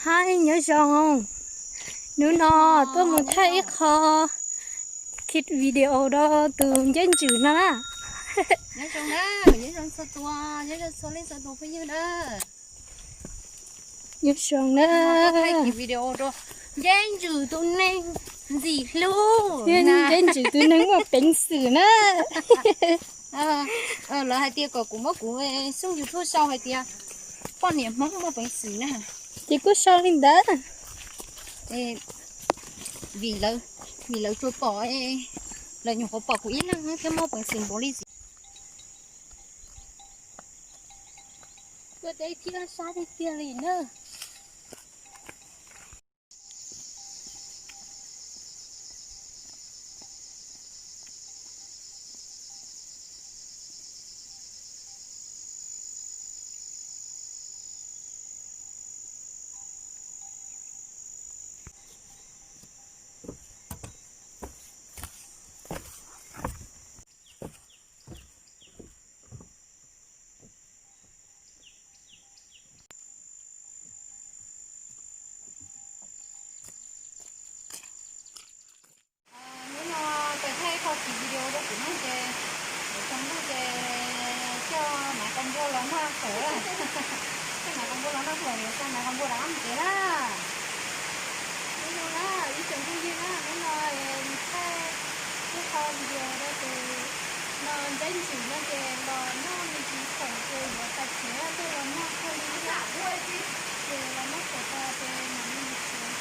Hi, nyob zoo. Hnub no tuaj mus thaij ib qho kis video rau tus Nceb Ntsws no na. Nyob zoo na, nyob zoo txhua tus, nyob zoo txhua leej txhua tus phooj ywg na. Nyob zoo na. Tuaj thaij kis video rau Nceb Ntsws tus neeg ntxim hlub, Nceb Ntsws tus neeg muaj peev xwm na. Lawv hais tias kom kuv muab kuv xyooj YouTube sau hais tias poj niam Hmoob muaj peev xwm na. Ces kuj sau li ntawd. Vim lawv, vim lawv tsuas pom, lawv nyuam qhuav pom kuv ib leeg thiab muaj peev xwm npaum li ntawd. Tuaj deb thiab sab tiag tiag li na. Hnub no peb thaij qho kis video rau kuv na ces, kuv tsaus ntuj ces coj Maiv Qos Npua los noj fawm, coj Maiv Qos Npua los noj fawm, yuav xa Maiv Qos Npua rov qab mus tsev na. Hnub no na, ib tsoom phooj ywg na, hnub no thaij ib qho video rau tus no Nceb Ntsws no ces los noj me ntsis fawm ces yuav txais tsev, tuaj los noj kawg li thiab, ces los noj fawm tas ces mam li mus tsev.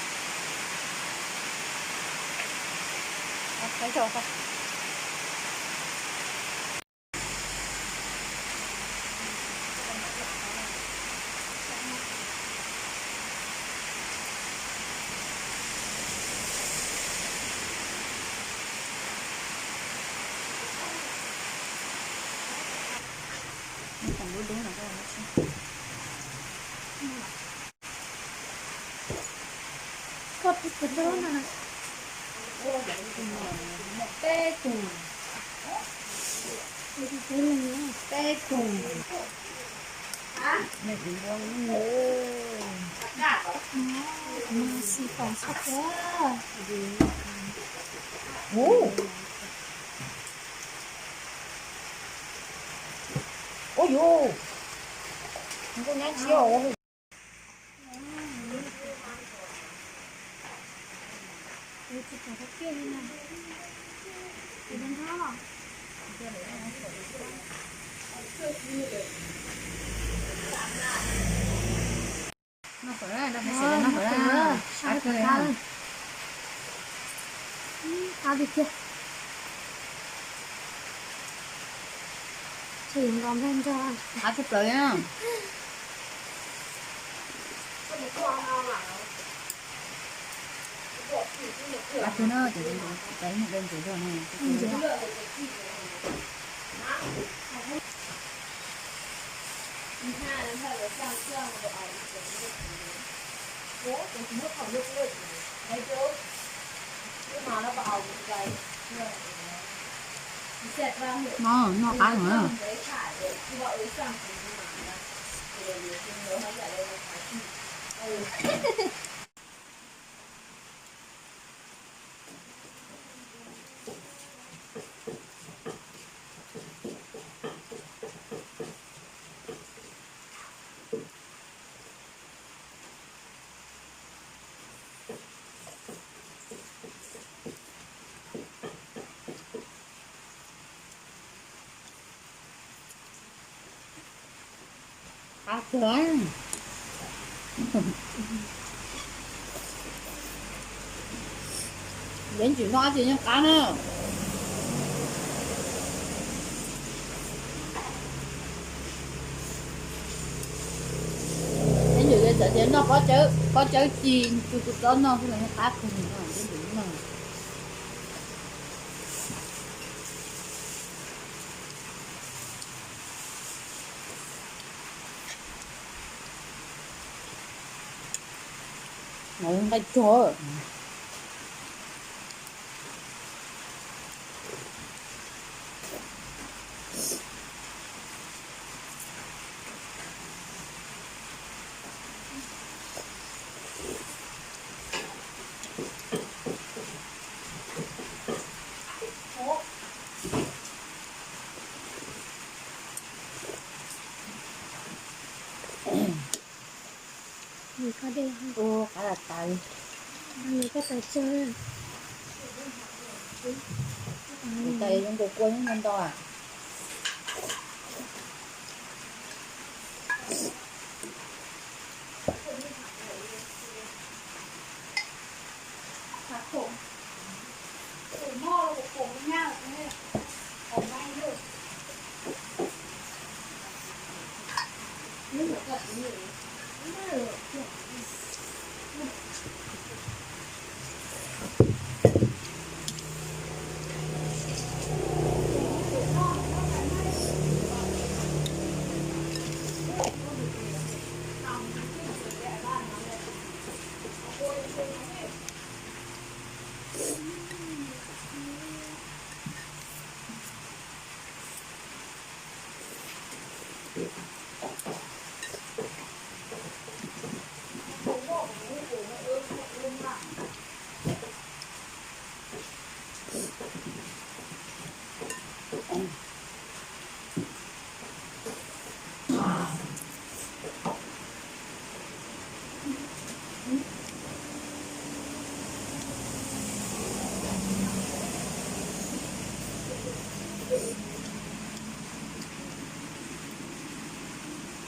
Koj pib tus hlub no na. Peb tug. Peb tug. Xi pom sab tiag. Ub. Ub yus. Nws kuj nyab ntsis os. Qab tiag tiag. Qab tshaj plaws. No, noj qab heev. Qab kawg. Nceb Ntsws noj dab tsi yeej qab na. Nceb Ntsws txawm tias noj pob cawb, pob cawb ci, tus tus txob noj xwb los yeej qab kawg li no Nceb Ntsws noj. Nqaij tsuag. Ua qab tas tas li. Tais zoo nkaus kua nyob ntau ntau.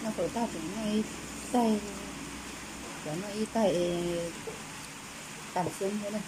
Noj tau tag tseem noj ib taig, cov noj ib taig es tas xwb thiab na.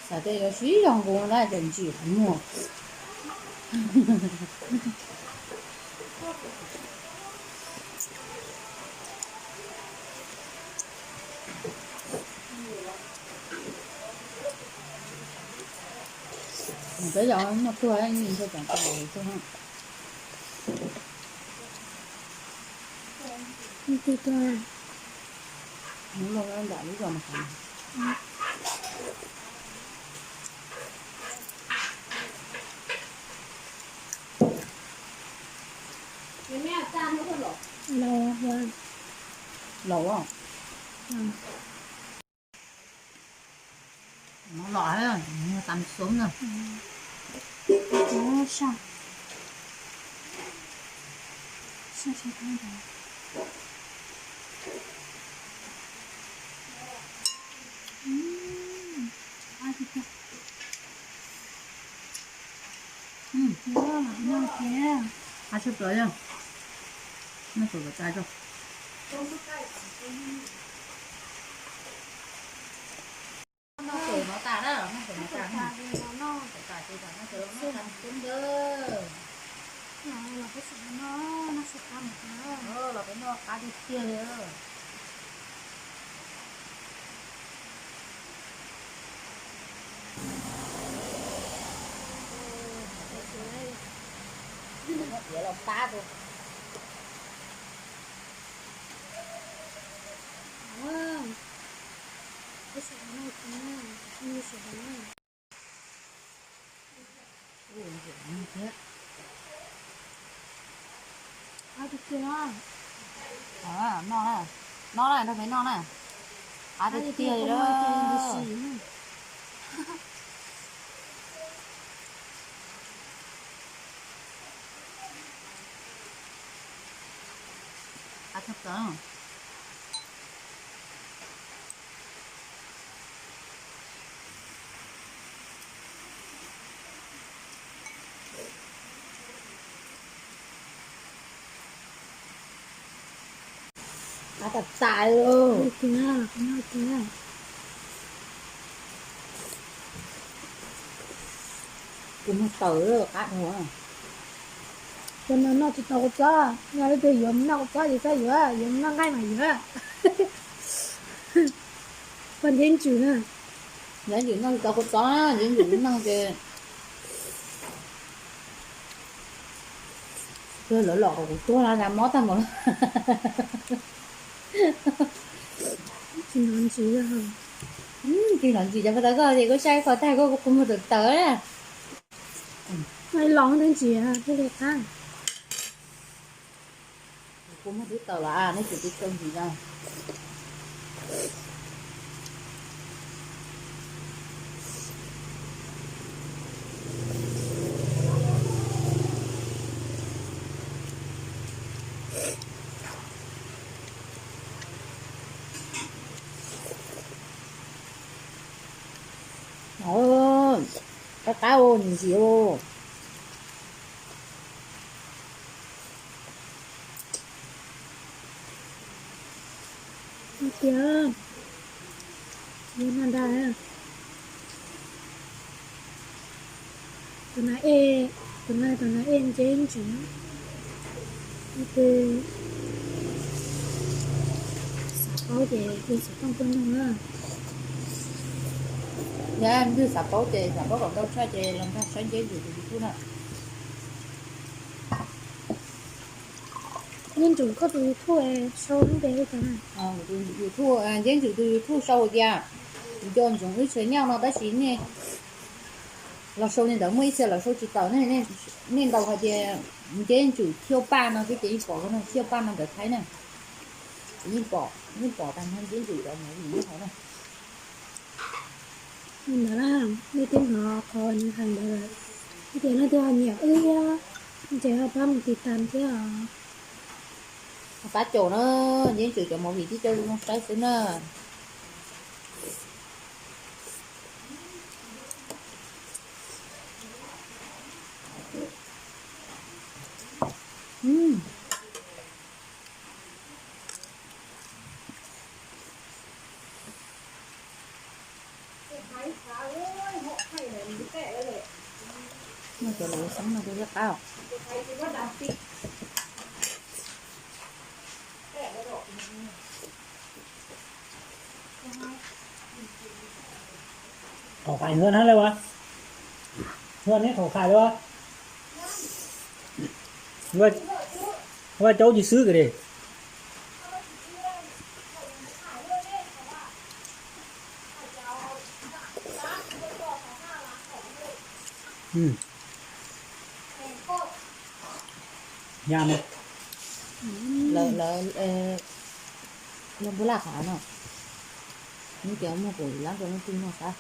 Xav tias yuav sib zog nkaus na ces ntsim qhov muag. Peb yog noj tuag ib ntshe tsam tuag tuag. Tus tuag. Hnub no nram lub zos no. Laus. Mov los, tam xov na. Sa, sa, sa, sa. Qab tshaj plaws, noj sawv daws tas tso. Noj sawv no tas na, noj sawv no tas na. Noj sawv tas ces noj sawv no noj tas xwb ntawd. Los peb noj qab tiag tiag li. Los pab tus. Noj na, noj na, nrog peb noj na. Qab tiag tiag li lawm. Qab tshaj plaws. Qab tas tas li. Kuv muag tawm qab dhau. Cov no noj tsis tau kua txob, yog leej twg yuav mus noj kua txob ces txhob yuav, yuav mus noj nqaij mas yuav. Poj ntxoog ntsws na. Nyob ywm noj tsis tau kua txob, nyob ywm noj ces lawv los kom kuv tuag los mob tag npaum. Tsis hnov ntsis, tsis hnov ntsis cov pha tau koj ces koj saib qhov tag koj kua muag tawv tawv na. Los twb ntsis thiaj li qab. Kua muag twb tawv los nej tsum tib tsaug ntsis na. Qab qab ntsim ntsim. Tiag, yuav noj dag. Tus no, tus no, tus no ej ntse ntsis. Tus xav paub ces tus xov tooj tuaj nug na. Yog leej twg xav paub ces xav paub kom ntau tshaj ces los nrog saib Nceb Ntsum tus YouTube na. Nceb Ntsum koj tus YouTube sau lub npe li cas na? YouTube, Nceb Ntsum tus YouTube sau hais tias Nco Ntsoov Wb Channel no tab sis nej los sau li ntawd muaj ib txhia los sau tsis tawm ne. Nej ntaus hais tias Nceb Ntsum Thiauj Paj no xwb ces yeej pom no, Thiauj Paj no ntawv Thaib na. Yeej pom, yeej pom tag nrho Nceb Ntsum cov movie nyob hauv na. Ntawd na, nej twb hnov qhov nws hais ntawd lawm, hais tias leej twg ho nyiam wb thiab ces ho pab mus tiv tam thiab os. Pab caum na, Nceb Ntsum cov movie tib co zoo saib xwb na. Muaj cov luv xeeb no kuj ib qab. Thaum khai hua na le ua, hua neb thaum khai le ua, ua caub ci xwb kawg li. Yog ne, lawv, lawv, lawv npua laj qhov no, nws cov muag kuv lab rau leej twg noj sab.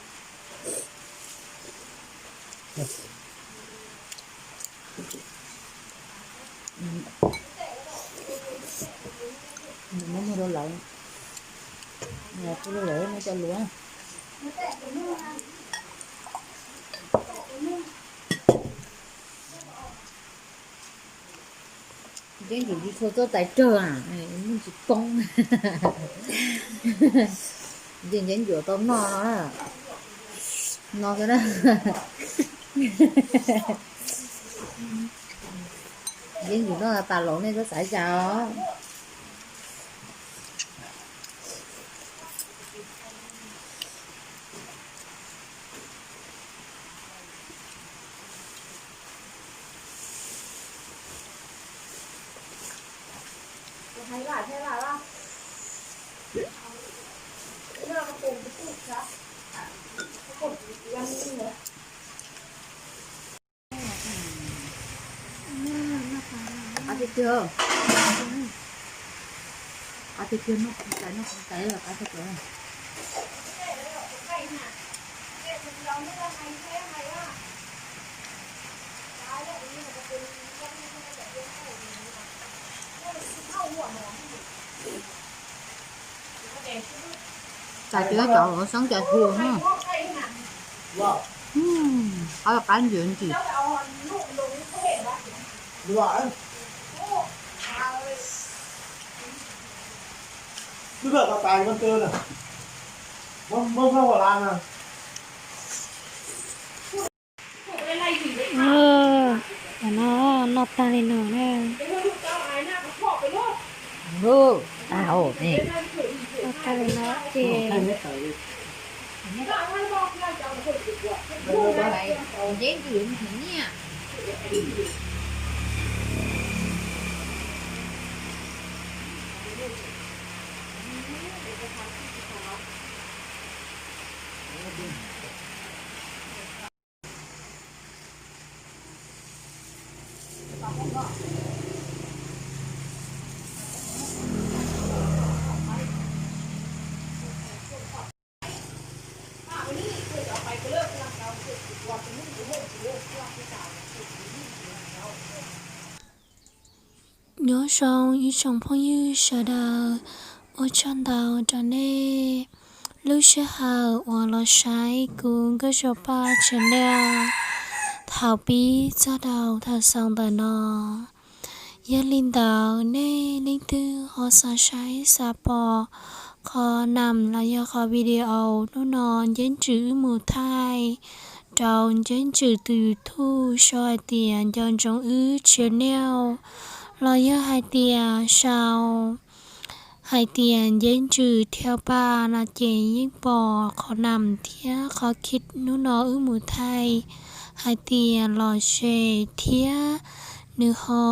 Muab muag rau lawv, kuv rau lawv muab cov luav. Nceb Ntsum tsis tshua txawj txais rawg, muaj tsis poob. Ces Nceb Ntsum tau noj no, no xwb na. Nceb Ntsum noj tas los nej txhob xav cas os. Qab tiag tiag, qab tiag tiag, noj qab tais, noj qab tais qab tiag tiag. Tais tias cov xeeb cov hluas na. Qab qab ntsim ntsim. Tam no noj tag li no na. Noj tag li no ces Nyob zoo ib tsoom phooj ywg sawv daws, ua tsaug ntau rau nej lub sij hawm uas los saib kuv Nkauj Zoo Paj channel thaum pib txog rau thaum xaus ntawm no. Yog li ntawd nej leej twg ho xav saib xav pom qhov nam los yog qhov video hnub no Nceb Ntsws wb mus thaij rau Nceb Ntsws tus YouTube sau hais tias Nco Ntsoov Wb channel, los yog hais tias sau hais tias Nceb Ntsws Thiau Paj no ces yeej pom qhov nam thiab qhov khib hnub no wb mus thaij hais tias lom zem thiab nws ho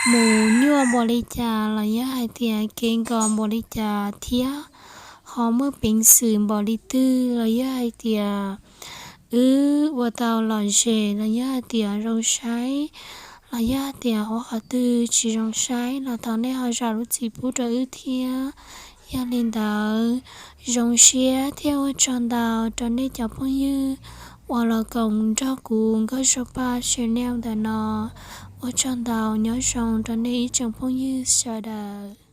mus nyuaj npaum li cas los yog hais tias kev nkos npaum li cas thiab ho muaj peev xwm npaum li twg los yog hais tias wb ua tau lom zem los yog hais tias zoo saib los yog hais tias ua qhov twg tsis zoo saib los thov nej ho zam lub txim pub rau wb thiab. Yog li ntawd, zoo siab thiab ua tsaug ntau rau nej cov phooj ywg uas los koom nrog kuv Nkauj Zoo Paj channel ntawm no. Ua tsaug ntau, nyob zoo rau nej ib tsoom phooj ywg sawv daws.